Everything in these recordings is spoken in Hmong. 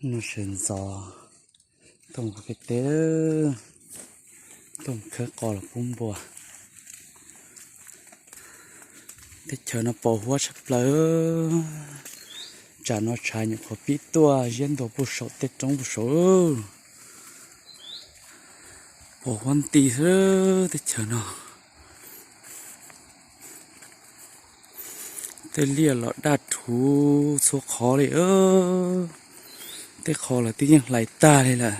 Noj sawv ntxov tuaj mus pem teb, tuaj mus khawb qos los pub npua. Teb chaws no pos huab tshaj plaws, tsam no tshav nyuam qhuav pib tuaj ziab ntua puag saum tej roob puag saud. Pos huab nti xwb teb chaws no. Tej liaj los daj rhuv txhua qhov li, tej qho los twb yeej hlais tag li lawm.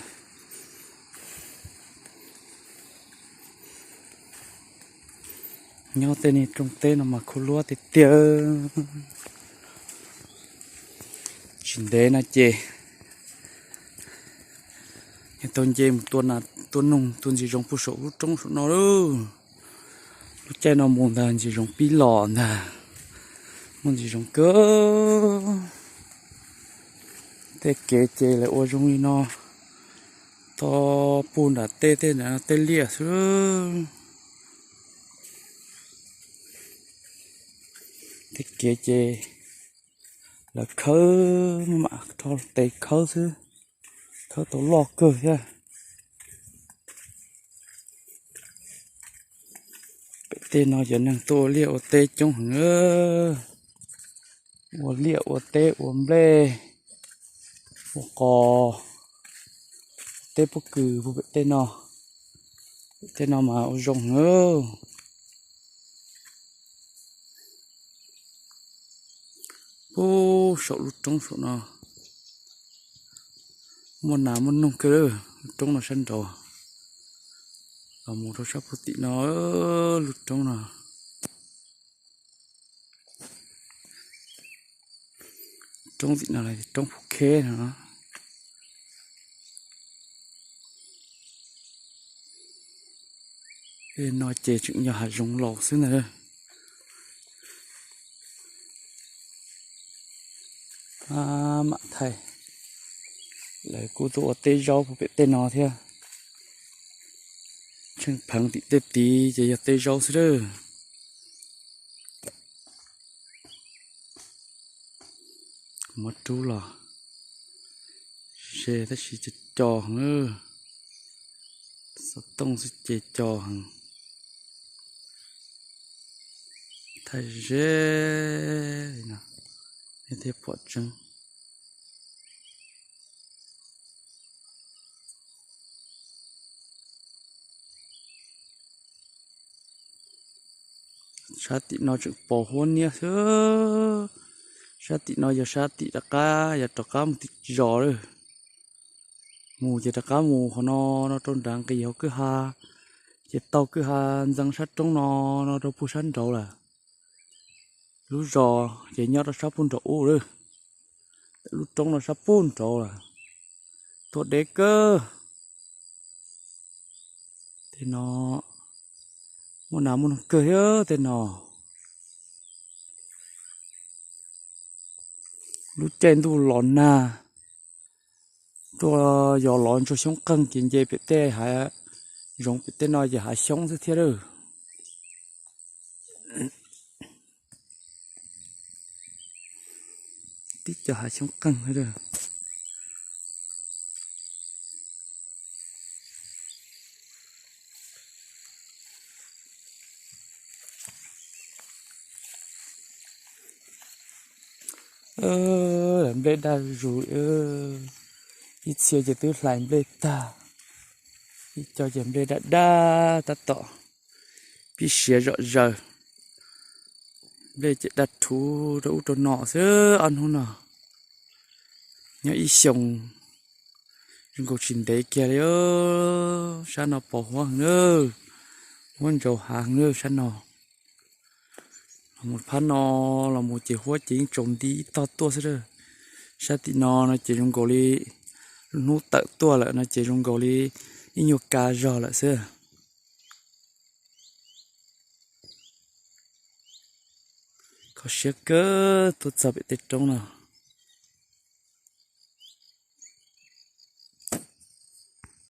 Nyob tej niag rooj teb no mas khuv luab tiag tiag. Tsis ntev no ces yog tau nce mus tua nas tua noog tua ntsis zoov puag saum lub roob saum no lauj. Lub caij no mus ntag ntsis zoov pib los ntag, muaj ntsis zoov kawg. Tej kev ces lawv ua zoo li no, tod puag nram tej tej nram tej liaj xwb. Tej kev ces lawv khawb, mam rho tes khawb xwb, khawb tau loj kawg thiab. Pem tej no cov neeg tuaj ua liaj ua teb coob heev, ua liaj ua teb ua nplej ua qos, teb pob kws puag pem tej no. Pem tej no mas ua zoo heev. Puag saum lub roob saum no muaj nas muaj noog kawg, lub roob no sab nraud. Los mus rau sab puag tim no, lub roob no. Roob tim no los roob Phu Kheb no. Tej no ces tseem yog hav zoov laus xwb ntag. Mam thaij, lawv kuj tuaj ua teb zaub puag pem tej no thiab. Tsheej pheev tim tej tid ces yog teb zaub xwb lawm. Muab rub los ze tab sis co co heev, xov tooj xwb ces co heev. Thaij ze li no nej thiaj pom tseeb. Sab tim no tseem pos huab niab xwb. Sab tim no yog sab tim rov qab, yog rov qab mus tim zos lawm. Mus ces rov qab mus qhov no, no rau nrad nqis hauv kwj ha, ces taug kwj ha ntxeev sab roob no, no rau puag sab nraud lawm. Lub zos ces nyob rau sab puag nraum ub lawm. Lub roob no sab puag nraud lawm. Tuaj deb kawg. Tej no muaj nas muaj noog kawg thiab tej no. Lub caij ntuj los nag, tuaj yos los ntsuag xyoob qeeg ces nce pem tej hav zoov pem tej no ces hav xyoob xwb thiab lawm. Tib co hav xyoob qeeg. Nplej daj zus, ib txhia ces twb hlais nplej tag, ib co ces nplej daj daj tab tom pib siav zom zaws. Nplej ces daj rhuv rau ub rau no xwb ob hnub no. Nyob ib xyoos zoo nkaus tsis ntev kiag li. Sab no pos huab heev na, huab ntsaus hav heev na sab no. Los mus phab no los mus ces huab ces yeej tsaus nti ib tog tuaj xwb. Sab tim no no ces zoo nkaus li lub hnub tawm tuaj lawm no ces zoo nkaus li ib nyuag ka zog lawm xwb. Kho siab kawg tuaj txog pem tej roob no.